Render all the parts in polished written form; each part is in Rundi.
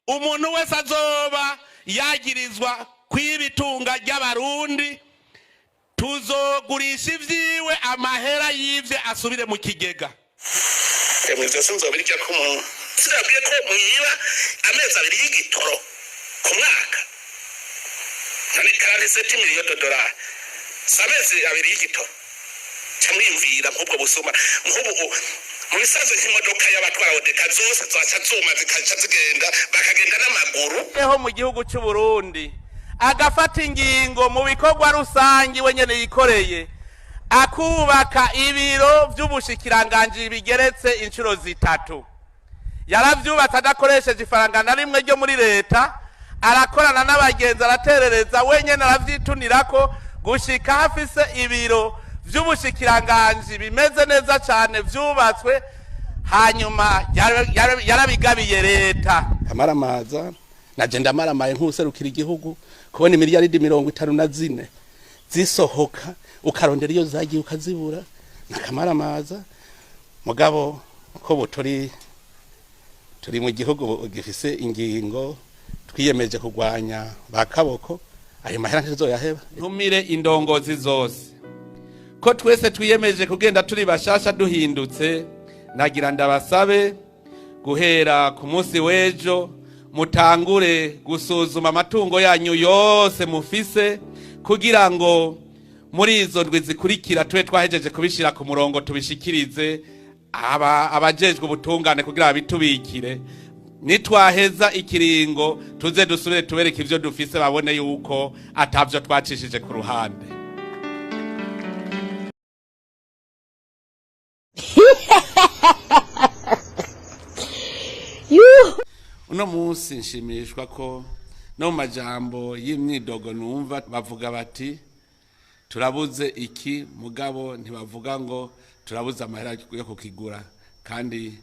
Umuntu wese azoba yagirizwa kw'ibitunga ry'Abarundi, tuzogurisha ivyiwe, amahera y'ivye asubire mu kigega. Emwe, ivyo sinzobirya ko umuntu sinabwiye ko mwiba amezi 2 y'igitoro ku mwaka. None 47 millions de dollars si amezi 2 y'igitoro? Ca mwiyumvira nk'ubwo busuma. Nk'ubu mu bisanzwe, nk'imodoka y'abatwara ODECA zose zaca zuma, zikaca zigenda, bakagenda n'amaguru. Eho mu gihugu cy'u Burundi agafata ingingo mu bikorwa rusangi wenyene yikoreye, akubaka ibiro vy'ubushikiranganji bigeretse inshuro 3. Yaravyubatse adakoresheje ifaranga na rimwe ryo muri leta. Arakorana n'abagenzi, araterereza wenyene, aravyitunirako gushika hafise ibiro vy'ubushikiranganji bimeze neza cane vyubatswe. Hanyuma yarabigabiye leta. Amaramaza naje ndamaramaye nk'userukira igihugu kubona imiliyaridi 54 zisohoka, ukarondera iyo zagiye ukazibura, nakamaramaza. Mugabo ko buturi turi mu gihugu gifise ingingo twiyemeje kurwanya ba kaboko, ayo mahera ntizoyaheba. Ntumire indongozi zose ko twese twiyemeje kugenda turi bashasha, duhindutse. Nagira ndabasabe, guhera ku munsi w'ejo mutangure gusuzuma amatungo yanyu yose mufise, kugira ngo muri izo ndwi zikurikira tube twahejeje kubishira ku murongo, tubishikirize abajejwe ubutungane kugira babitubikire. Nitwaheza ikiringo, tuze dusubire tubereke ivyo dufise, babone yuko atavyo twacishije ku ruhande. Uno munsi nshimishwa ko no mu majambo y'imyidogo numva bavuga bati turabuze iki, mugabo ntibavuga ngo turabuze amahera yo kukigura. Kandi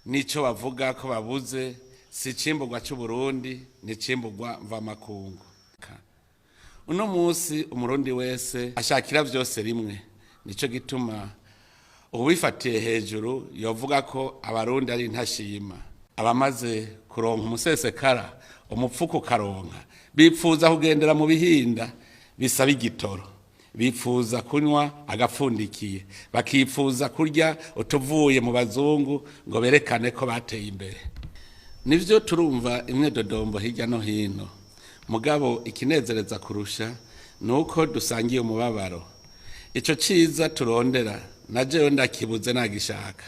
nico bavuga ko babuze si icimburwa c'Uburundi, ni icimburwa mvamakungu. Uno munsi Umurundi wese ashakira vyose rimwe. Nico gituma uwifatiye hejuru yovuga ko Abarundi ari intashima. Abamaze kuronka umusesekara, umupfuko ukaronka, bipfuza kugendera mu bihinda bisaba igitoro, bipfuza kunywa agapfundikiye, bakipfuza kurya utuvuye mu bazungu ngo berekane ko bateye imbere. Nivyo, turumva imyedodombo hirya no hino, mugabo ikinezereza kurusha ni uko dusangiye umubabaro. Ico ciza turondera na jewe ndakibuze nagishaka.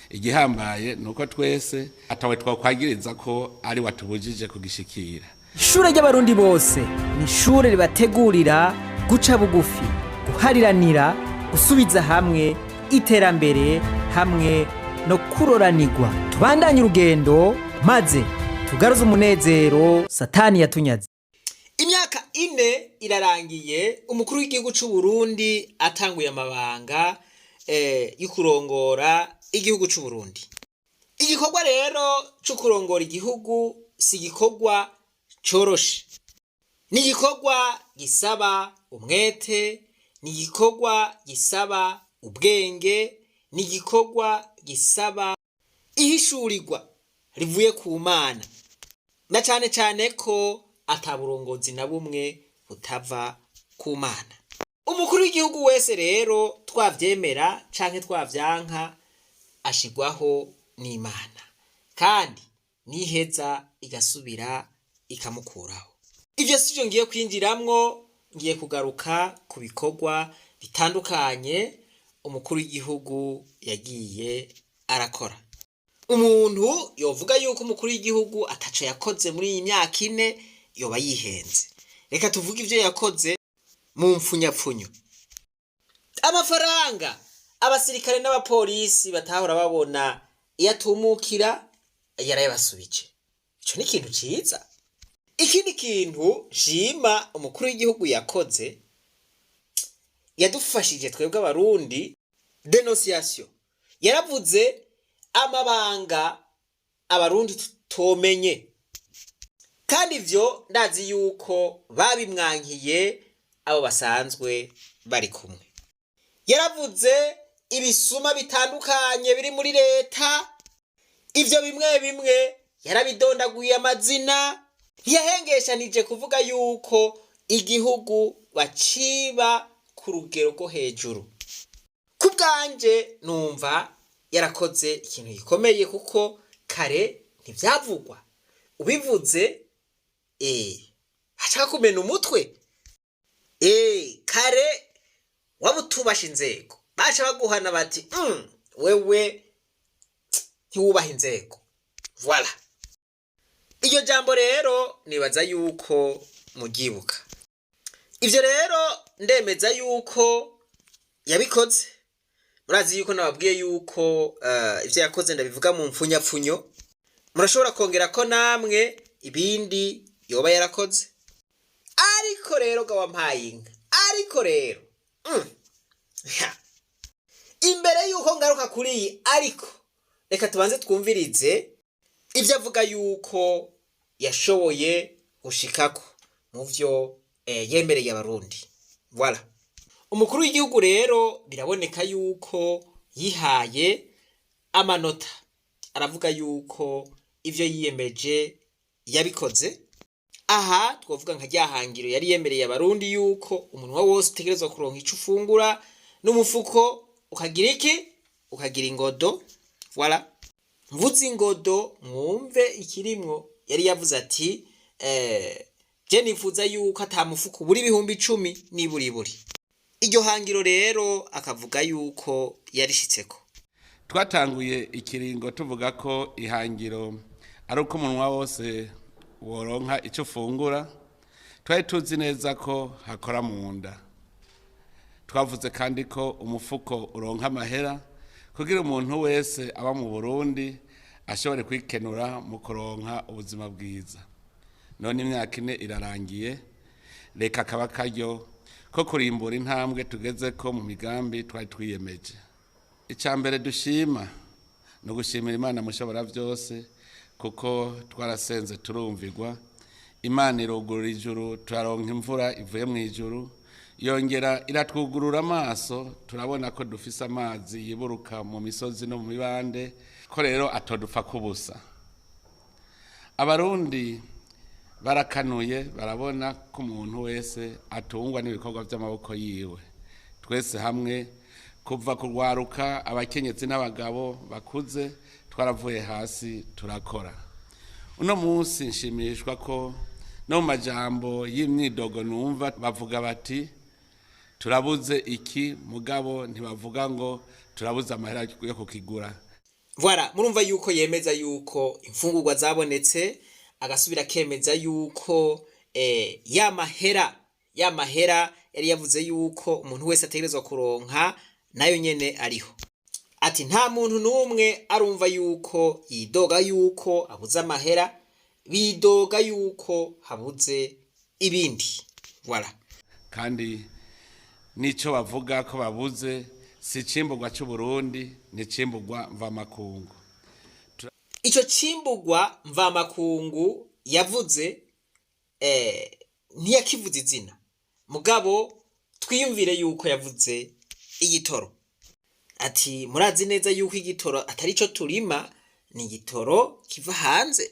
Igihambaye ni uko twese atawe twakwagiriza ko ari watubujije kugishikira. Ishure ry'Abarundi bose ni ishure ribategurira guca bugufi, guhariranira, gusubiza hamwe, iterambere hamwe no kuroranirwa. Tubandanye urugendo maze tugaruze umunezero Satani yatunyaze. Imyaka 4 irarangiye umukuru w'igihugu c'u Burundi atanguye amabanga yo kurongora igihugu c'u Burundi. Igikorwa rero co kurongora igihugu si igikorwa coroshe, ni igikorwa gisaba umwete, ni igikorwa gisaba ubwenge, ni igikorwa gisaba ihishurirwa rivuye ku Mana, na cane cane ko ata burongozi na bumwe butava ku Mana. Umukuru w'igihugu wese rero, twavyemera canke twavyanka, ashigwaho n'Imana, kandi niheza igasubira ikamukuraho. Ivyo sivyo ngiye kwinjiramwo. Ngiye kugaruka ku bikorwa bitandukanye umukuru w'igihugu yagiye arakora. Umuntu yovuga yuko umukuru w'igihugu ataco yakoze muri iyi myaka 4 yoba yihenze. Reka tuvuge ivyo yakoze mu mfunyapfunyo. Amafaranga abasirikare n'abapolisi batahora babona iyo atumukira yarayabasubije. Ico ni ikintu ciza. Ikindi kintu nshima umukuru w'igihugu yakoze, yadufashije twebwe Abarundi dénonciation. Yaravuze amabanga Abarundi tutomenye, kandi ivyo ndazi yuko babimwankiye abo basanzwe bari kumwe. Yaravuze ibisuma bitandukanye biri muri leta, ivyo bimwe bimwe. Yarabidondaguye amazina, ntiyahengeshanije kuvuga yuko igihugu baciba ku rugero rwo hejuru. Ku bwanje numva yarakoze ikintu gikomeye, kuko kare ntibyavugwa. Ubivuze hashaka kumena umutwe. Kare waba utubasha inzego, baca baguhana bati: Wewe ntiwubaha inzego." Voilà. Iryo jambo rero nibaza yuko muryibuka. Ivyo rero ndemeza yuko yabikoze. Murazi yuko nababwiye yuko ivyo yakoze ndabivuga mu mfunyapfunyo. Murashobora kongera ko namwe ibindi yoba yarakoze. Ariko rero ga wampaye inka, ariko rero ha. Imbere yuko ngaruka kuri iyi, ariko reka tubanze twumvirize ibyo avuga yuko yashoboye gushikako mu vyo yemereye Abarundi. Voilà. Umukuru w'igihugu rero biraboneka yuko yihaye amanota, aravuga yuko ivyo yiyemeje yabikoze. Aha twavuga nka ryahangiro yari yemereye Abarundi yuko umunwa wose utegerezwa kuronka ico ufungura, n'umufuko ukagira iki, ukagira ingodo. Voilà. Mvuze ingodo mwumve ikirimwo. Yari yavuze ati: "Je nifuza yuko ata mufuko ubura 10,000 niburiburi." Iryo hangiro rero akavuga yuko yarishitseko. Twatanguye ikiringo tuvuga ko ihangiro ari uko umunwa wose woronka icyo ufungura. Twari tuzi neza ko hakora mu nda. Twavuze kandi ko umufuko uronka amahera kugira umuntu wese aba mu Burundi ashobore kwikenura mu kuronka ubuzima bwiza. None imyaka 4 irarangiye, reka kaba karyo ko kurimbura intambwe tugeze ko mu migambi twari twiyemeje. Icya mbere dushima ni ugushimira Imana Mushobora byose, kuko twarasenze turumvirwa. Imana irugurura ijuru, turaronka imvura ivuye mu ijuru, yongera iratwugurura amaso, turabona ko dufise amazi yiburuka mu misozi no mu mibande, ko rero atodupfa kubusa. Abarundi barakanuye, barabona ko umuntu wese atungwa n'ibikorwa by'amaboko yiwe. Twese hamwe, kuva kurwaruka, abakenyezi n'abagabo bakuze, twaravuye hasi turakora. Uno munsi nshimishwa ko no mu majambo y'imyidogo numva bavuga bati: "Turabuze iki," mugabo ntibavuga ngo turabuze amahera yo kukigura. Voilà, murumva yuko yemeza yuko imfungurwa zabonetse, agasubira akemeza yuko ya mahera yari yavuze yuko umuntu wese ategerezwa kuronka nayo nyene ariho. Ati nta muntu n'umwe arumva yuko yidoga yuko abuze amahera, bidoga yuko habuze ibindi. Voilà. Kandi n'ico bavuga ko babuze si icimburwa c'Uburundi, ni icimburwa mvamakungu. Ico cimbugwa mvamakungu yavuze, ntiyakivuze izina, mugabo twiyumvire yuko yavuze igitoro. Ati murazi neza yuko igitoro atari cyo turima, ni igitoro kiva hanze.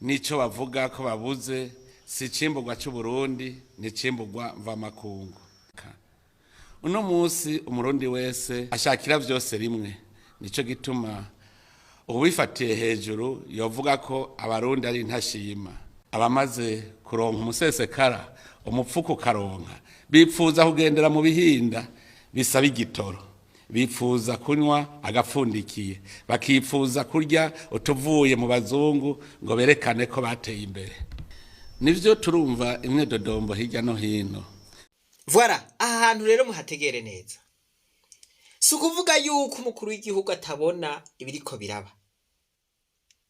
N'ico bavuga ko babuze si icimburwa c'Uburundi, ni icimburwa mvamakungu. Uno munsi Umurundi wese ashakira vyose rimwe. Nico gituma uwifatiye hejuru yovuga ko Abarundi ari intashima. Abamaze kuronka umusesekara, umupfuko ukaronka, bipfuza kugendera mu bihinda bisaba igitoro, bipfuza kunywa agapfundikiye, bakipfuza kurya utuvuye mu bazungu ngo berekane ko bateye imbere. Nivyo, turumva imwedodombo hirya no hino. Voilà, aha hantu rero muhategere neza. Si ukuvuga yuko umukuru w'igihugu atabona ibiriko biraba.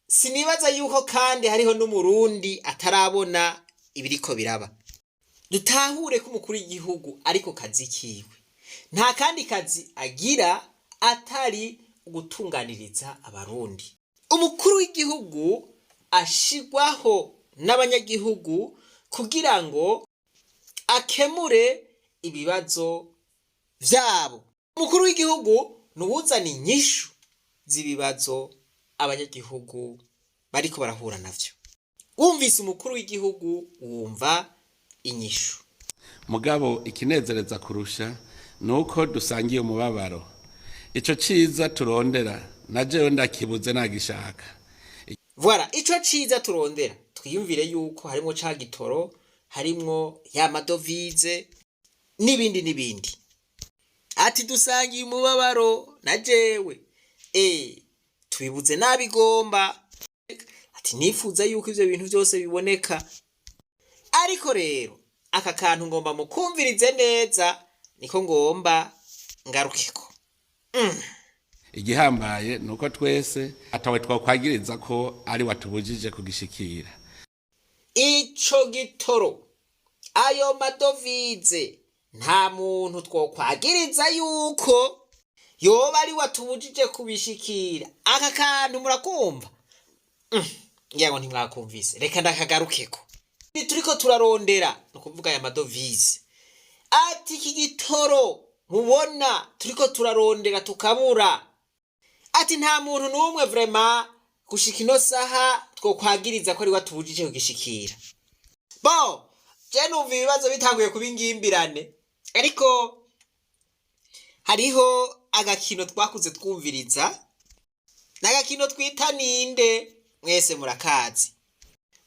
Sinibaza yuko kandi hariho n'Umurundi atarabona ibiriko biraba. Dutahure ko umukuru w'igihugu ariko kazi kiwe, nta kandi kazi agira atari ugutunganiriza Abarundi. Umukuru w'igihugu ashigwaho n'abanyagihugu kugira ngo akemure ibibazo vyabo. Umukuru w'igihugu ni uwuzana inyishu z'ibibazo abanyagihugu. Bariko barahura navyo. Wumvise umukuru w'igihugu, wumva inyishu. Mugabo ikinezereza kurusha ni uko dusangiye umubabaro. Ico ciza turondera na jewe ndakibuze, nagishaka. Voilà, ico ciza turondera, twiyumvire yuko harimwo ca gitoro, harimwo ya madovize n'ibindi n'ibindi. Ati dusangiye umubabaro na jewe tubibuze nabigomba. Ati nifuza yuko ivyo bintu vyose biboneka. Ariko rero aka kantu ngomba mukumvirize neza, niko ngomba ngarukeko. Igihambaye ni uko twese atawe twakwagiriza ko ari watubujije kugishikira. Ico gitoro, ayo madovize, nta muntu twokwagiriza yuko yoba ari watubujije kubishikira. Aka kantu murakumva? Ngira ngo ntimwakumvise, reka ndakagarukeko. Turiko turarondera ni ukuvuga aya madovize. Ati iki gitoro mubona turiko turarondera tukabura, ati nta muntu n'umwe vraiment gushika ino saha twokwagiriza ko ari watubujije kugishikira. Bo je numva ibibazo bitanguye kuba ingimbirane, ariko hariho agakino twakuze twumviriza, n'agakino twita "Ninde", mwese murakazi.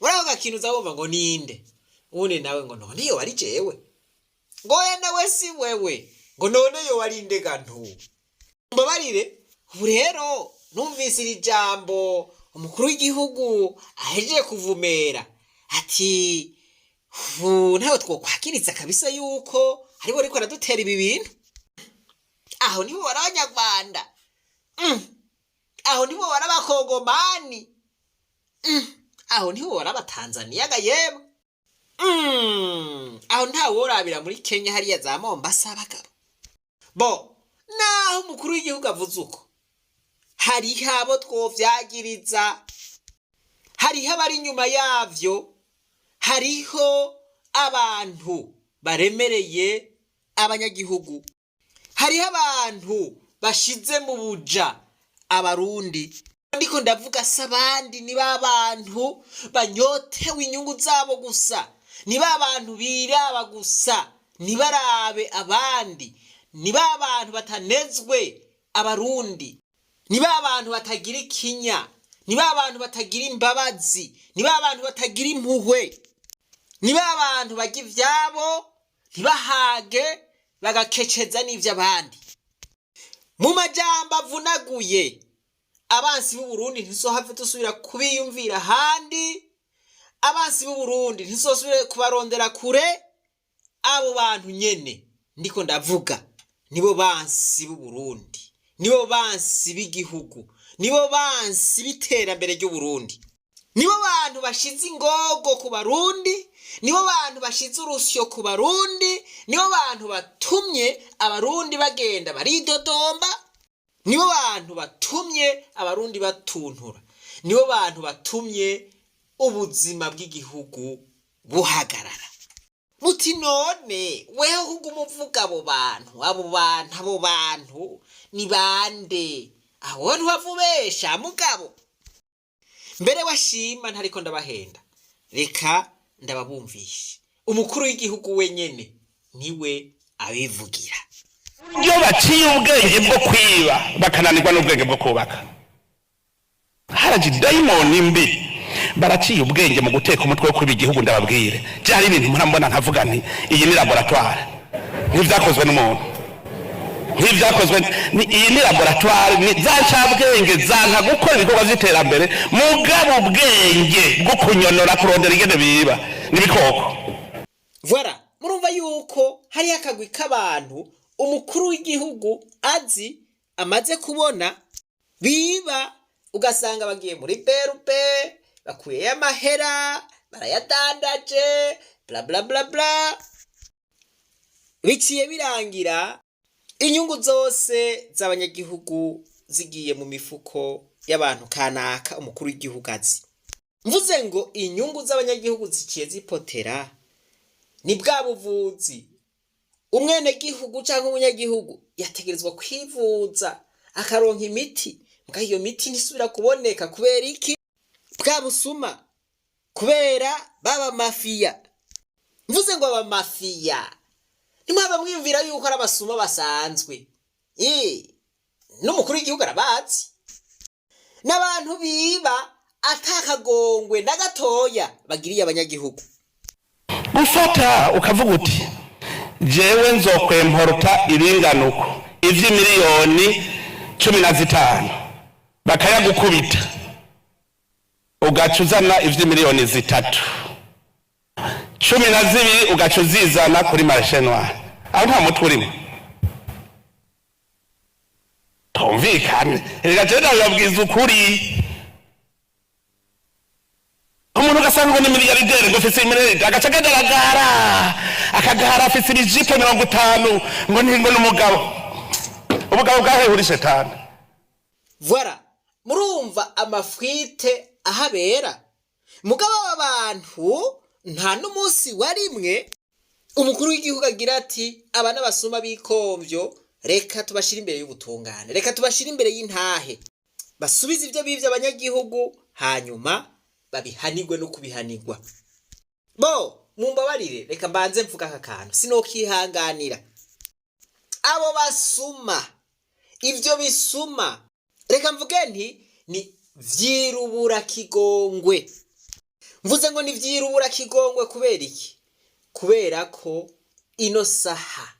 Muri ako gakino uza wumva ngo "Ninde?", uwundi nawe ngo "None yo wari jewe?", ngo "Oya, nawe si wewe", ngo "None yo wari nde?" Mbabarire, ubu rero numvise iri jambo umukuru w'igihugu ahejeje kuvumera, ati ubu ntawe twokwakiriza kabisa yuko hariho ariko aradutera ibi bintu. Aho nibo bari Abanyarwanda, Aho nibo bari Abakongomani, Aho nibo bari Abatanzaniya ga yemwe, Aho ntaworabira muri Kenya hariya za Mombasa abagabo bo. Naho umukuru w'igihugu avuze uko, hariho abo twovyagiriza, hariho abari inyuma yavyo, hariho abantu baremereye abanyagihugu, hariho abantu bashize mu buja Abarundi. Ndiko ndavuga se abandi, ni ba bantu banyotewe inyungu zabo gusa, ni ba bantu biraba gusa ntibarabe abandi, ni ba bantu batanezwe Abarundi, ni ba bantu batagira ikinya, ni ba bantu batagira imbabazi, ni ba bantu batagira impuhwe, ni ba bantu barya ivyabo ntibahage, bagakeceza n'ivy'abandi. Mu majambo avunaguye, abansi b'Uburundi ntizohave dusubira kubiyumvira ahandi, abansi b'Uburundi ntizosubire kubarondera kure. Abo bantu nyene ndiko ndavuga nibo bansi b'Uburundi, nibo bansi b'igihugu, nibo bansi b'iterambere ry'Uburundi, nibo bantu bashize ingogo ku Barundi, nibo bantu bashize urusyo ku Barundi, nibo bantu batumye Abarundi bagenda baridodomba, nibo bantu batumye Abarundi batuntura, nibo bantu batumye ubuzima bw'igihugu buhagarara. Muti none weho kuguma uvuga abo bantu, abo bantu, abo bantu ni bande? Aho ntiwavubesha mugabo. Mbere washima ntariko ndabahenda, reka ndababumvishe. Umukuru w'igihugu wenyene niwe abivugira. Iyo baciye ubwenge bwo kwiba, bakananirwa n'ubwenge bwo kubaka, haraje dayimoni mbi. Baraciye ubwenge mu guteka umutwe wo kwiba igihugu. Ndababwire, byari ibintu murambona nkavuga nti iyi ni laboratoire, nk'ibyakozwe n'umuntu, nk'ibyakozwe iyi ni laboratoire, ni za ncabwenge zanka gukora ibikorwa by'iterambere, mugabo ubwenge bwo kunyonora, kurondera ingene biba n'ibikoko. Voilà, murumva yuko hariho akagwi k'abantu umukuru w'igihugu azi, amaze kubona biba, ugasanga bagiye muri BRB, bakuyeyo amahera, barayadandaje, bla bla bla bla, biciye birangira inyungu zose z'abanyagihugu zigiye mu mifuko y'abantu kanaka umukuru w'igihugu azi. Mvuze ngo inyungu z'abanyagihugu ziciye zipotera, ni bwa buvuzi. Umwenegihugu cyangwa umunyagihugu yategerezwa kwivuza akaronka imiti, mbwa iyo miti ntisubira kuboneka. Kubera iki? Bwa busuma kubera baba mafiya. Mvuze ngo aba mafiya, ntimwaba mwiyumvira yuko ari abasuma basanzwe. N'umukuru w'igihugu arabazi, n'abantu biba atakagongwe na gatoya bagiriye abanyagihugu. Gufata ukavuga uti: "Jewe nzokwemporota ibingana uko ivy'imiliyoni 15," bakayagukubita, ugaca uzana ivy'imiliyoni 3, 12 ugaca uzizana kuri marché noir. Aho nta mutwe urimo, tumvikane. Reka jewe ndabibabwiza ukuri, umuntu ugasanga ngo ni miliyarderi, ngo ufise miliyaridi, agaca agaragara akagara afise ibijipo 50, ngo ni ngo ni umugabo. Ubugabo bwahehe? Uri shetani. Voilà, murumva amafwite ahabera. Mugabo aba bantu nta n'umunsi wa rimwe umukuru w'igihugu agira ati: "Aba n'abasuma b'ikomvyo, reka tubashire imbere y'ubutungane, reka tubashire imbere y'intahe, basubize ibyo bivye abanyagihugu, hanyuma babihanirwe no kubihanirwa." Bo mumbabarire, reka mbanze mvuga aka kantu, sinokihanganira abo basuma. Ivyo bisuma, reka mvuge nti ni vyirubura kigongwe. Mvuze ngo ni vyirubura kigongwe kubera iki? Kubera ko ino saha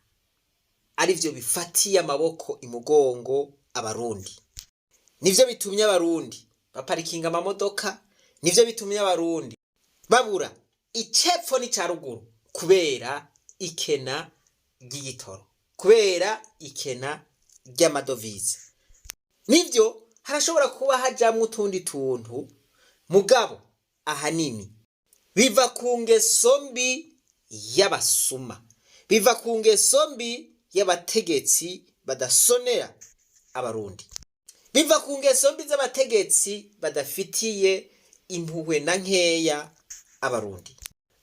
arivyo bifatiye amaboko imugongo Abarundi, nivyo bitumye Abarundi baparikinga amamodoka, nivyo bitumye Abarundi babura icepfo n'ica ruguru kubera ikena ry'igitoro, kubera ikena ry'amadovize. Nivyo harashobora kuba hajamwo utundi tuntu, mugabo ahanini biva ku ngeso mbi y'abasuma, biva ku ngeso mbi y'abategetsi badasonera Abarundi, biva ku ngeso mbi z'abategetsi badafitiye impuhwe na nkeya Abarundi.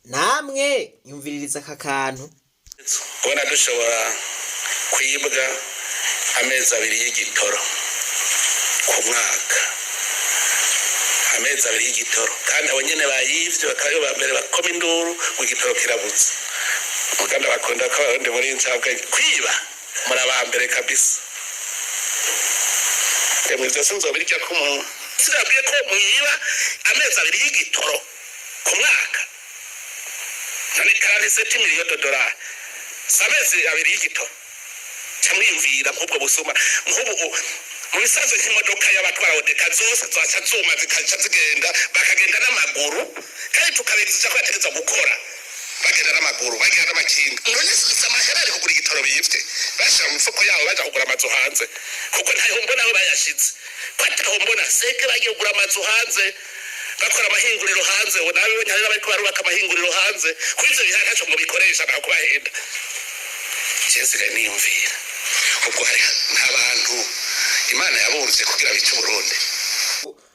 Namwe yumviririza aka kantu. Kubona dushobora kwibwa amezi 2 y'igitoro ku mwaka, amezi 2 y'igitoro, kandi abo nyene bayivye bakaba aribo ba mbere bakoma induru ngo igitoro kirabuze. Muganda bakunda ko Abarundi muri incabwenge, kwiba muri aba mbere kabisa. Emwe, ivyo sinzobirya ko umuntu sinabwiye ko mwiba amezi 2 y'igitoro ku mwaka. None 47 millions de dollars si amezi 2 y'igitoro? Ca mwiyumvira nk'ubwo busuma. Nk'ubu mu bisanzwe nk'imodoka y'abatwara odeka zose zaca zuma, zikaca zigenda, bakagenda n'amaguru, kandi tukabigisha ko bategerezwa gukora bagenda n'amaguru, bagenda n'amakinga. None si amahera ari kugura igitoro bivye bashira mu mifuko yabo, baja kugura amazu hanze? Kuko ntaho mbona aho bayashize, ko ataho mbona seke bagiye kugura amazu hanze, bakora amahinguriro hanze. Ubu nabibonye, hari n'abariko barubaka amahinguriro hanze. Kuri ivyo bihari ntaco ngo bikoresha, ntaho kubahenda. Jewe nsigaye niyumvira, ubwo hari nk'abantu Imana yabumvye kugira bice Uburundi.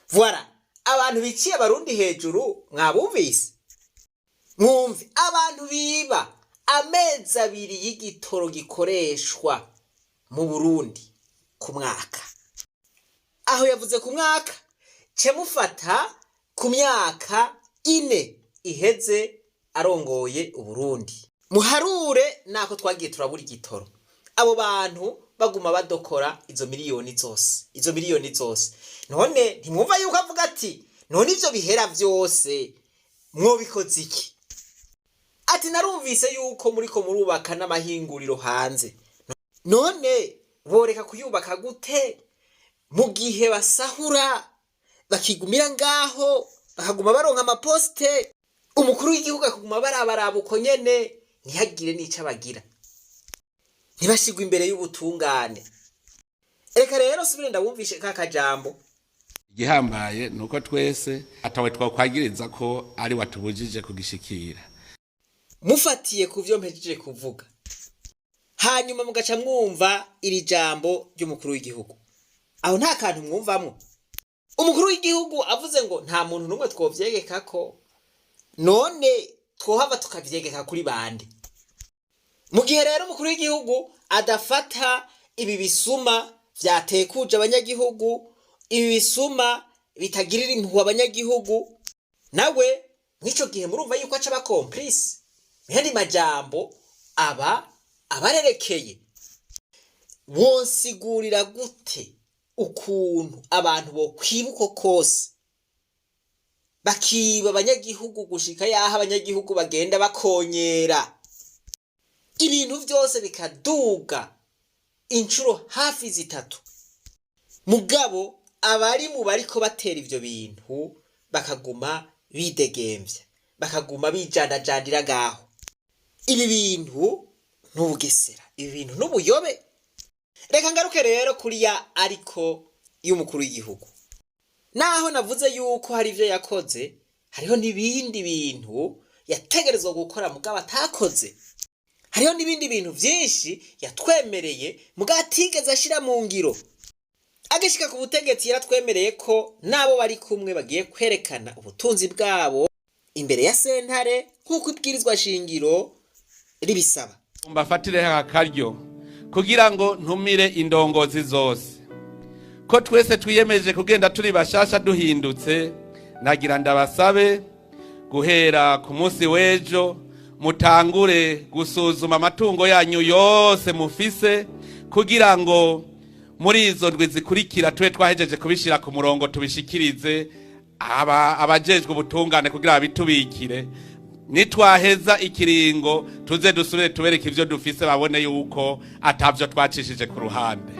Voilà, abantu biciye Abarundi hejuru mwabumvise. Mwumve, abantu biba amezi 2 y'igitoro gikoreshwa mu Burundi ku mwaka. Aho yavuze ku mwaka, ce mufata ku myaka 4 iheze arongoye Uburundi, muharure nako twagiye turabura igitoro. Abo bantu baguma badokora izo miliyoni zose, izo miliyoni zose. None ntimwumva yuko avuga ati: "None ivyo bihera vyose mwobikoze iki?" Ati: "Narumvise yuko muriko murubaka n'amahinguriro hanze. None boreka kuyubaka gute mu gihe basahura bakigumira ngaho, bakaguma baronka amaposite, umukuru w'igihugu akaguma barabaraba uko nyene, ntihagire n'ico abagira, ntibashigwe imbere y'ubutungane?" Reka rero subire ndabumvishe ka kajambo. Igihambaye ni uko twese atawe twakwagiriza ko ari watubujije kugishikira. Mufatiye ku vyo mpejeje kuvuga, hanyuma mugaca mwumva iri jambo ry'umukuru w'igihugu, aho nta kantu mwumvamwo? Umukuru w'igihugu avuze ngo nta muntu n'umwe twovyegeka ko, none twohava tukavyegeka kuri bande? Mu gihe rero umukuru w'igihugu adafata ibi bisuma vyatekuje abanyagihugu, ibi bisuma bitagirira impuhwe abanyagihugu, nawe mw'ico gihe murumva yuko aca aba complice. Mu yandi majambo, aba abarerekeye. Wonsigurira gute ukuntu abantu bokwiba uko kose, bakiba abanyagihugu gushika yaho abanyagihugu bagenda bakonyera, ibintu vyose bikaduga inshuro hafi zitatu, mugabo abari mu bariko batera ivyo bintu bakaguma bidegemvya, bakaguma bijandajandira ngaho? Ibi bintu n'ubugesera, ibi bintu n'ubuyobe. Reka ngaruke rero kuri ya ariko y'umukuru w'igihugu. Naho navuze yuko hari ivyo yakoze, hariho n'ibindi bintu yategerezwa gukora mugabo atakoze. Hariho n'ibindi bintu vyinshi yatwemereye mugabo atigeze ashira mu ngiro. Agishika ku butegetsi yaratwemereye ko n'abo bari kumwe bagiye kwerekana ubutunzi bwabo imbere ya sentare nk'uko ibwirizwa shingiro ribisaba. Mbafatire aka karyo kugira ngo ntumire indongozi zose ko twese twiyemeje kugenda turi bashasha duhindutse. Nagira ndabasabe, guhera ku munsi w'ejo mutangure gusuzuma amatungo yanyu yose mufise, kugira ngo muri izo ndwi zikurikira tube twahejeje kubishira ku murongo, tubishikirize abajejwe ubutungane kugira babitubikire. Nitwaheza ikiringo, tuze dusubire tubereke ivyo dufise, babone yuko atavyo twacishije ku ruhande.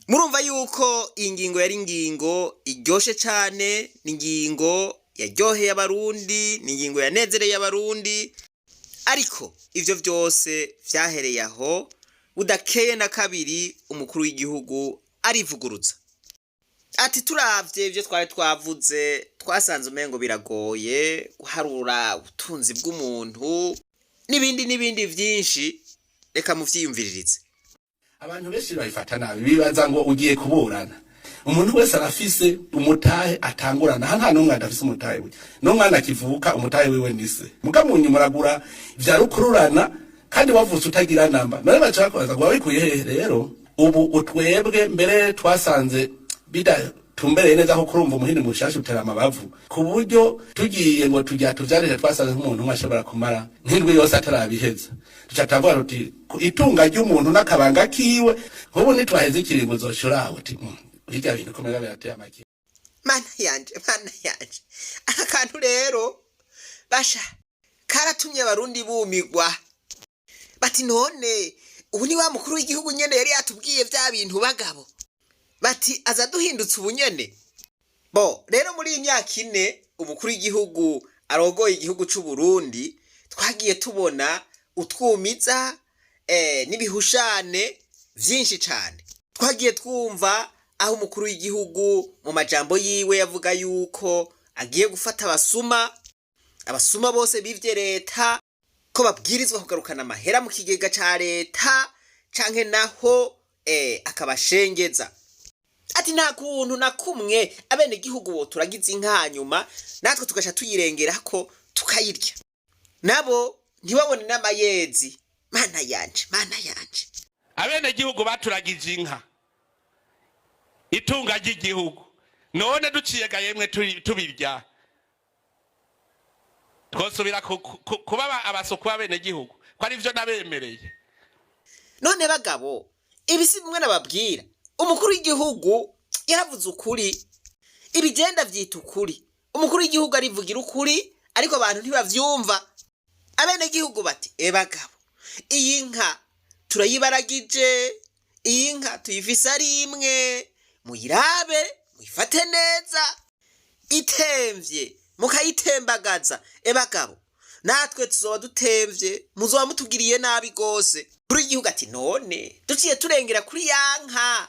Murumva yuko iyi ngingo yari ingingo iryoshe cane, ni ingingo yaryoheye Abarundi, ni ingingo yanezereye Abarundi. Ariko ivyo vyose vyahereye aho, budakeye na kabiri umukuru w'igihugu arivuguruza, ati: "Turavye ivyo twari twavuze, twasanze umengo biragoye guharura ubutunzi bw'umuntu", n'ibindi n'ibindi vyinshi. Reka muvyiyumviririze. Abantu benshi babifata nabi, bibaza ngo ugiye kuburana. Umuntu wese arafise umutahe atangurana. Aha nta n'umwe adafise umutahe we. N'umwana akivuka umutahe wiwe nise muga mu nyuma uragura vya rukururana, kandi wavutse utagira namba. None baca bakubaza ngo wabikuye hehe? Rero ubu utwebwe mbere twasanze bidatumbereye neza, ko kurumva umuhini mushasha utera amabavu, ku buryo tugiye ngo tujya tuvyarire, twasanze nk'umuntu umwe ashobora kumara nk'indwi yose atarabiheza. Duca turavuga tuti itunga ry'umuntu n'akabanga kiwe. Nk'ubu nitwaheze ikiringo uzoshura aho uti: Hirya bintu komera birateye amaki." Mana yanje, mana yanje! Aka kantu rero basha karatumye Abarundi bumigwa, bati: "None ubu ni wa mukuru w'igihugu nyene yari yatubwiye vya bintu?" Bagabo bati: "Aza duhindutse ubu nyene." Bo rero muri iyi myaka 4 umukuru w'igihugu arongoye igihugu c'u Burundi, twagiye tubona utwumiza n'ibihushane vyinshi cane. Twagiye twumva aho umukuru w'igihugu mu majambo yiwe yavuga yuko agiye gufata abasuma, abasuma bose bivye leta, ko babwirizwa kugarukana amahera mu kigega ca leta, canke naho akabashengeza, ati: "Nta kuntu na kumwe abenegihugu boturagiza inka, hanyuma natwe tugaca tuyirengerako tukayirya, nabo ntibabone n'amayezi." Mana yanje, mana yanje! Abenegihugu baturagije inka, itunga ry'igihugu, none duciye yemwe tubirya, twosubira kuba abasuku b'abenegihugu, ko ari vyo nabemereye? None bagabo, ibi si bimwe nababwira? Umukuru w'igihugu yaravuze ukuri, ibigenda vyita ukuri. Umukuru w'igihugu arivugira ukuri, ariko abantu ntibavyumva. Abenegihugu bati: "E bagabo, iyi nka turayibaragije, iyi nka tuyifise ari imwe, muyirabe, muyifate neza. Itemvye mukayitembagaza, e bagabo, natwe tuzoba dutemvye, muzoba mutugiriye nabi gose." Kuri igihugu ati: "None duciye turengera kuri ya nka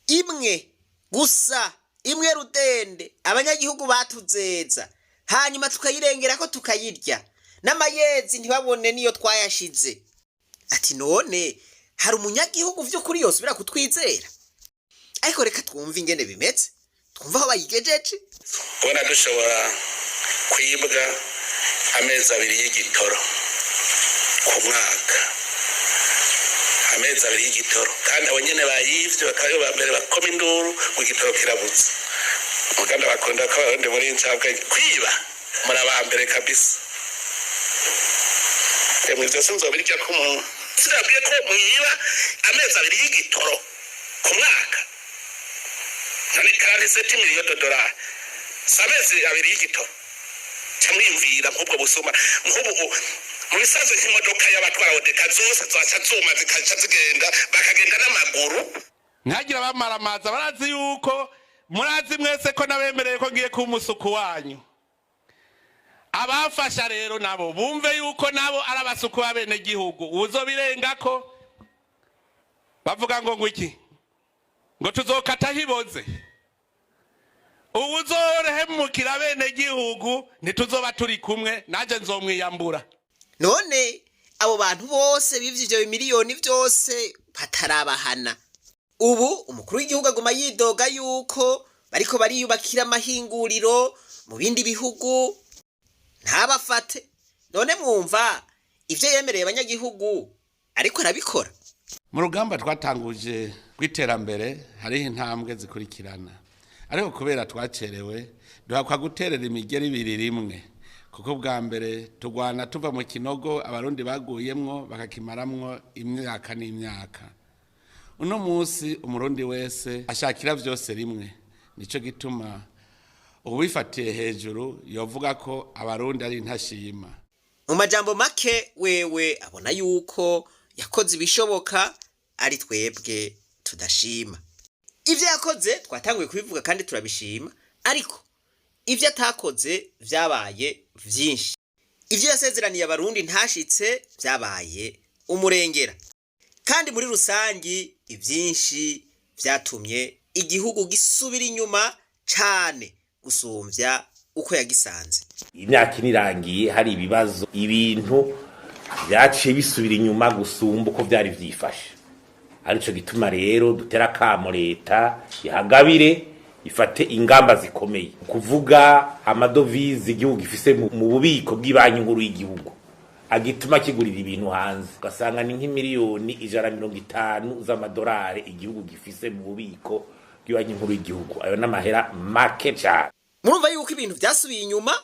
imwe gusa, imwe rudende abanyagihugu batuzeza, hanyuma tukayirengera ko tukayirya, n'amayezi ntibabone niyo twayashize," ati: "none hari umunyagihugu vy'ukuri yosubira kutwizera?" Ariko reka twumve ingene bimeze, twumve aho bayigejeje. Kubona dushobora kwibwa amezi 2 y'igitoro ku mwaka. Amezi abiri y'igitoro, kandi abo nyene bayivye bakaba aribo ba mbere bakoma induru ngo igitoro kirabutse. Muganda bakunda ko abarundi muri incabwenge, kwiba muri aba mbere kabisa. Emwe, ivyo sinzobirya ko umuntu sinabwiye ko mwiba amezi abiri y'igitoro ku mwaka. None 47 millions de dollars si amezi abiri y'igitoro? Camwiyumvira nk'ubwo busuma nk'ubu mu bisanzwe, nk'imodoka y'abatwara odeka zose zaca zuma, zikaca zigenda, bakagenda n'amaguru. Ntagira abamaramaza. Barazi yuko murazi mwese ko nabemereye ko ngiye kuba umusuku wanyu. Abafasha rero nabo bumve yuko nabo ari abasuku b'abenegihugu. Uzobirengako, bavuga ngo iki, ngo tuzokata hiboze. Uwuzohemukira abenegihugu ntituzoba turi kumwe, nanjye nzomwiyambura. None abo bantu bose bivye ivyo miliyoni vyose batarabahana, ubu umukuru w'igihugu aguma yidoga yuko bariko bariyubakira amahinguriro mu bindi bihugu ntabafate. None mwumva ivyo yemereye abanyagihugu ariko arabikora? Mu rugamba twatanguje rw'iterambere hariho intambwe zikurikirana, ariko kubera twacerewe duhakwa guterera imigeri ibiri rimwe, kuko bwa mbere tugwana tuva mu kinogo abarundi baguyemwo bakakimaramwo imyaka n'imyaka. Uno munsi umurundi wese ashakira vyose rimwe. Nico gituma uwifatiye hejuru yovuga ko abarundi ari intashima. Mu majambo make, wewe abona yuko yakoze ibishoboka, ari twebwe tudashima. Ivyo yakoze twatanguye kubivuga kandi turabishima, ariko ivyo atakoze vyabaye vyinshi. Ivyo yasezeraniye abarundi ntashitse vyabaye umurengera, kandi muri rusangi ivyinshi vyatumye igihugu gisubira inyuma cane gusumvya uko yagisanze. Imyaka ine irangiye hari ibibazo, ibintu byaciye bisubira inyuma gusumba uko byari byifashe. Arico gituma rero dutera akamo leta ihagabire, ifate ingamba zikomeye. Kuvuga amadovize igihugu gifise mu bubiko bw'ibanki nkuru y'igihugu agituma kigurira ibintu hanze, ugasanga ni nk'imiliyoni 150 z'amadolari igihugu gifise mu bubiko bw'ibanki nkuru y'igihugu. Ayo n'amahera make cane. Murumva yuko ibintu vyasubiye inyuma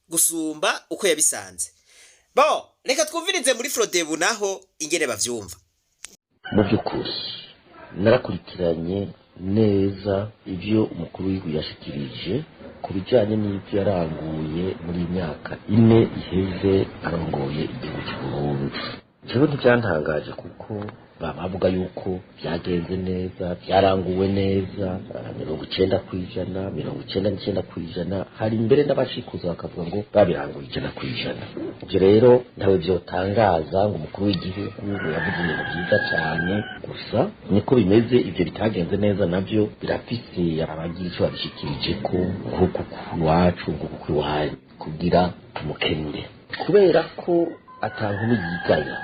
gusumba uko yabisanze. Bo reka twumvirize muri Frodebu naho ingene bavyumva. Mu by'ukuri narakurikiranye neza ibyo umukuru w'igihugu yashikirije ku bijyanye n'ibyo yaranguye muri iyi myaka 4 iheze arongoye igihugu cy'u Burundi. Jewe ntibyantangaje, kuko bavuga yuko byagenze neza, byaranguwe neza 90%, 99%. Hari mbere n'abashikuza bakavuga ngo babiranguye 100%. Ibyo rero ntawe byotangaza ngo umukuru w'igihugu yavuze ibintu byiza cyane gusa niko bimeze. Ibyo bitagenze neza nabyo birafise abagira icyo babishikirije, ko nk'uku iwacu, nk'uku iwanyu, kugira tumukenure, kubera ko atankumi yigaya.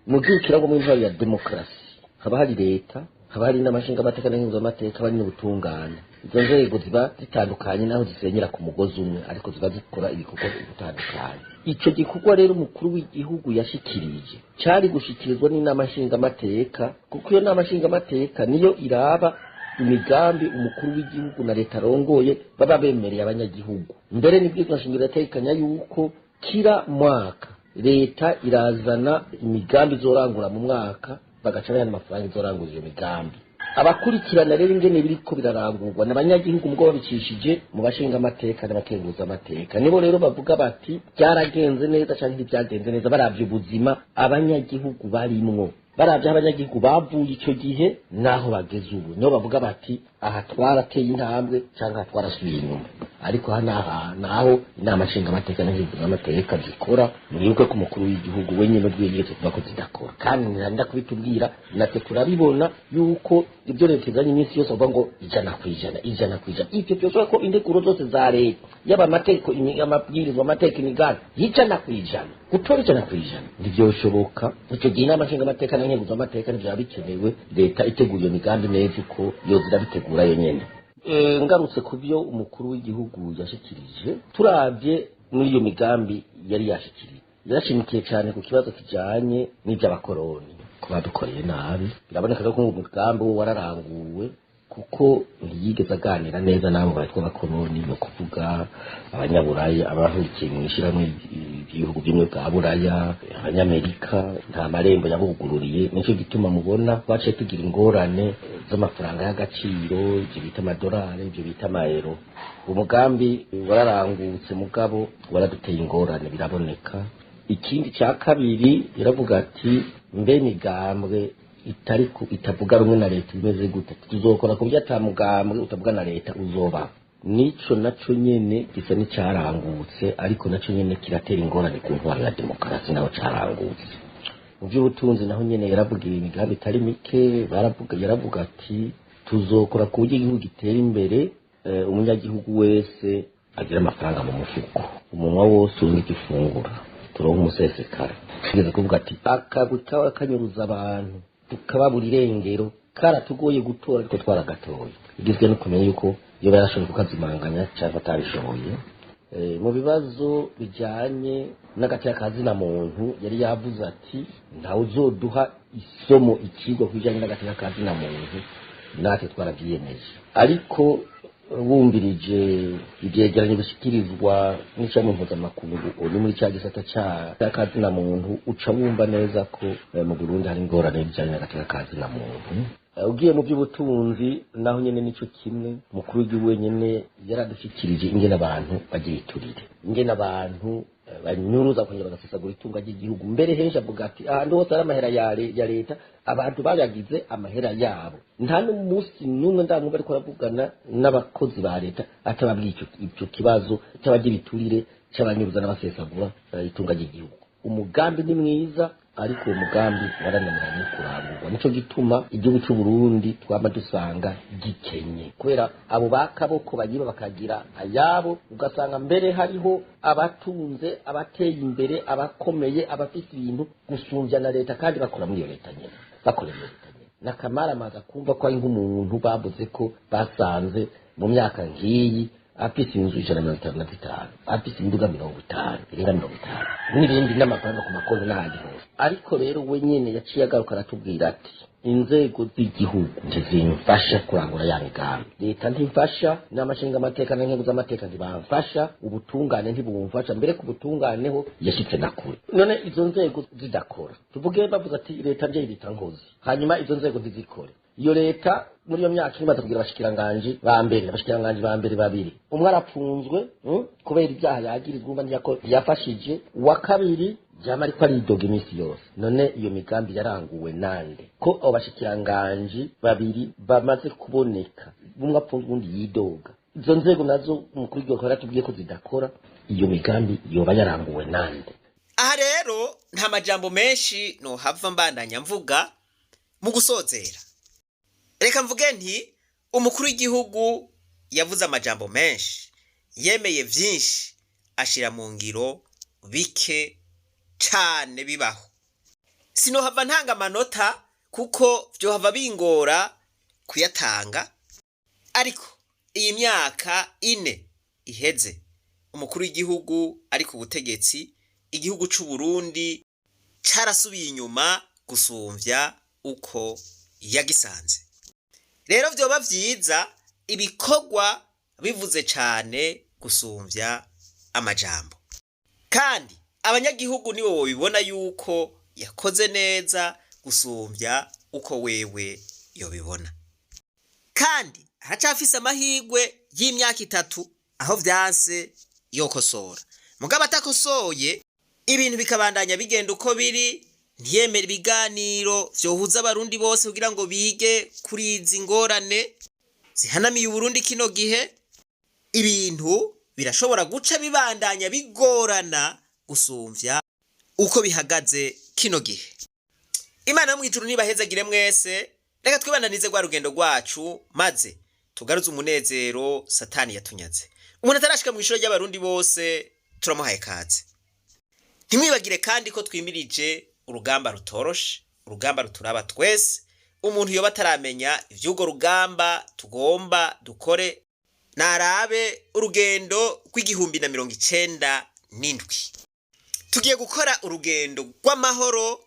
Mu gihugu kirangwamo intwaro ya demokarasi haba hari leta, haba hari n'amashingamateka n'amateka, haba hari n'ubutungane. Izo nzego ziba zitandukanye naho zisenyera ku mugozi umwe, ariko ziba zikora ibikorwa bitandukanye. Icyo gikorwa rero umukuru w'igihugu yashikirije cyari gushikirizwa n'inama nshingamateka, kuko iyo nama nshingamateka niyo iraba imigambi umukuru w'igihugu na leta arongoye baba bemereye abanyagihugu. Mbere n'ibwirizwa nshingiro irategekanya yuko kira mwaka leta irazana imigambi izorangura mu mwaka, bagaca bayana amafaranga izorangura iyo migambi. Abakurikirana rero ingene biriko birarangurwa n'abanyagihugu, mugo babicishije mu bashinga amateka n'abakenguza amateka. Nibo rero bavuga bati byaragenze neza canke ntibyagenze neza, baravye ubuzima abanyagihugu barimwo, baravye aho abanyagihugu bavuye ico gihe naho bageze ubu. Nibo bavuga bati aha twarateye intambwe canke aha twarasubiye inyuma. Ariko hano aha naho inama nshingamateka n'amateka zikora, mwibuke ko umukuru w'igihugu we nyine ubwiye yigeze kuvuga ko zidakora, kandi ntiranda kubitubwira. Natwe turabibona yuko ibyo leta izanye iminsi yose bavuga ngo 100%, 100%. Ibyo byose ko integuro zose za leta, yaba amategeko, amabwirizwa, amategeko, imigambi 100%, gutora 100% ntibyoshoboka. Icyo gihe inama nshingamateka n'inkenguzamateka ntibyaba bikenewe. Leta itegura iyo migambi neza uko yoza irabitegura yo nyene. Ngarutse ku byo umukuru w'igihugu yashikirije, turabye muri iyo migambi yari yashikirije, yarashimikiye cyane ku kibazo kijanye n'iby'abakoroni. ko badukoreye nabi. Biraboneka ko umugambi wo wararanguwe, kuko ntiyigeze aganira neza n'abo bitwa abakoroni, ni ukuvuga Abanyaburaya, abahurikiye mu ishyirahamwe ry'ibihugu bimwe bwa Buraya, Abanyamerika. Nta marembo yabugururiye. Nicyo gituma mubona twaciye tugira ingorane z'amafaranga y'agaciro, ibyo bita amadolari, ibyo bita amayero. Umugambi wararangutse, mugabo waraduteye ingorane, biraboneka. Ikindi cya kabiri, iravuga ati: "Mbe migambwe itari itavuga rumwe na leta imeze gute? Tuzokora ku buryo ata mugambwe utavuga na leta uzoba." Nico naco nyene gisa n'icarangutse, ariko naco nyene kiratera ingorane ku ntwaro ya demokarasi, naho carangutse. Mu by'ubutunzi naho nyene yaravuga imigambi itari mike. Baravuga, yaravuga ati: "Tuzokora ku buryo igihugu gitera imbere, umunyagihugu wese agira amafaranga mu mufuko, umunwa wose uronke icyo ufungura, turonke umusesekara." Tugeze kuvuga ati: "Akagwi kaba kanyuruza abantu tukababura irengero karatugoye gutora, ariko twaragatoye." Igizwe no kumenya yuko iyo yarashoboye kukazimanganya cyangwa atabishoboye. Mu bibazo bijyanye n'agateka kazina muntu, yari yavuze ati: "Ntawe uzoduha isomo, ikigwa ku bijyanye n'agateka kazina muntu, natwe twarabyiyemeje." Ariko wumvirije ibyegeranyo bishyikirizwa n'ishami mpuzamakungu uri muri cya gisata cy'akazina muntu, uca wumva neza ko mu Burundi hari ingorane bijyanye n'agateka kazina muntu. Ugiye mu by'ubutunzi naho nyene nico kimwe. Umukuru w'igihugu wenyene yaradushyikirije ingene abantu bagira iturire, ingene abantu banyuruza, kongera bagasesagura itunga ry'igihugu. Mbere henshi avuga ati: "Ahantu hose hari amahera ya leta, abantu bayagize amahera yabo." Nta n'umunsi n'umwe ndamwumva ariko aravugana n'abakozi ba leta atababwiye ico kibazo cy'abagira iturire, cy'abanyuruza n'abasesagura itunga ry'igihugu. Umugambi ni mwiza, ariko uwo mugambi warananiranye kurangurwa. Nico gituma igihugu cy'u Burundi twama dusanga gikenye, kubera abo bakaboko bagiye bakagira ayabo, ugasanga mbere hariho abatunze, abateye imbere, abakomeye, abafite ibintu gusumbya na leta, kandi bakora muri iyo leta nyene, bakora muri leta nyene. Nakamaramaza kumva ko ari nk'umuntu bavuze ko basanze mu myaka nk'iyi afise inzu 155, afise imiduga 50, irenga 50, n'ibindi, n'amafaranga ku makonti n'ahandi hose. Ariko rero we nyene yaciye agaruka aratubwira ati: "Inzego z'igihugu ntizimfasha kurangura ya migambi. Leta ntimfasha, n'amashinga amateka n'inkengu z'amateka ntibamfasha, ubutungane ntibumfasha." Mbere ku butungane ho yashitse na kure. None izo nzego zidakora, tuvuge bavuze ati leta mvyeyi bita nkozi, hanyuma izo nzego ntizikore, iyo leta muri iyo myaka imaze kugira abashikiranganji ba mbere, abashikiranganji ba mbere babiri, umwe arapfunzwe kubera ibyaha yagirizwa, umva ntiyafashije, uwa kabiri yama ariko aridoga iminsi yose. None iyo migambi yaranguwe nande, ko abo bashikiranganji babiri bamaze kuboneka, umwe apfunzwe, uwundi yidoga? Izo nzego nazo umukuru w'igihugu yaratubwiye ko zidakora. Iyo migambi yoba yaranguwe nande? Aha rero nta majambo menshi nohava mbandanya mvuga. Mu gusozera, reka mvuge nti umukuru w'igihugu yavuze amajambo menshi, yemeye vyinshi, ashira mu ngiro bike cane bibaho. Sinohava ntanga amanota kuko vyohava bingora kuyatanga, ariko iyi myaka 4 iheze umukuru w'igihugu ari ku butegetsi, igihugu c'u Burundi carasubiye inyuma gusumvya uko yagisanze. Rero vyoba vyiza ibikorwa bivuze cane gusumvya amajambo, kandi abanyagihugu nibo bobibona yuko yakoze neza gusumvya uko wewe yobibona. Kandi aracafise amahirwe y'imyaka 3, aho vyanse yokosora. Mugabo atakosoye, ibintu bikabandanya bigenda uko biri, ntiyemera ibiganiro vyohuza abarundi bose kugira ngo bige kuri izi ngorane zihanamiye Uburundi kino gihe, ibintu birashobora guca bibandanya bigorana gusumvya uko bihagaze kino gihe. Imana yo mw'ijuru nibahezagire mwese. Reka twibandanize rwa rugendo rwacu, maze tugaruze umunezero Satani yatunyaze. Umuntu atarashika mw'ishure ry'abarundi bose, turamuhaye kaze. Ntimwibagire kandi ko twimirije urugamba rutoroshe, urugamba ruturaba twese. Umuntu yoba ataramenya ivy'urwo rugamba tugomba dukore, narabe urugendo rw'1097. Tugiye gukora urugendo rw'amahoro.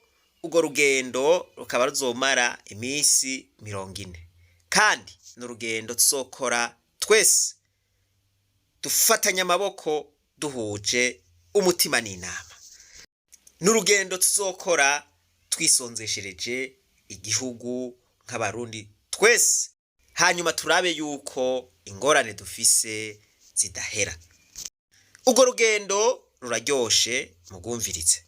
Urwo rugendo rukaba ruzomara iminsi 40, kandi ni urugendo tuzokora twese dufatanye amaboko, duhuje umutima n'inama. Ni urugendo tuzokora twisonzeshereje igihugu nk'Abarundi twese, hanyuma turabe yuko ingorane dufise zidahera. Urwo rugendo ruraryoshe, mugumvirize.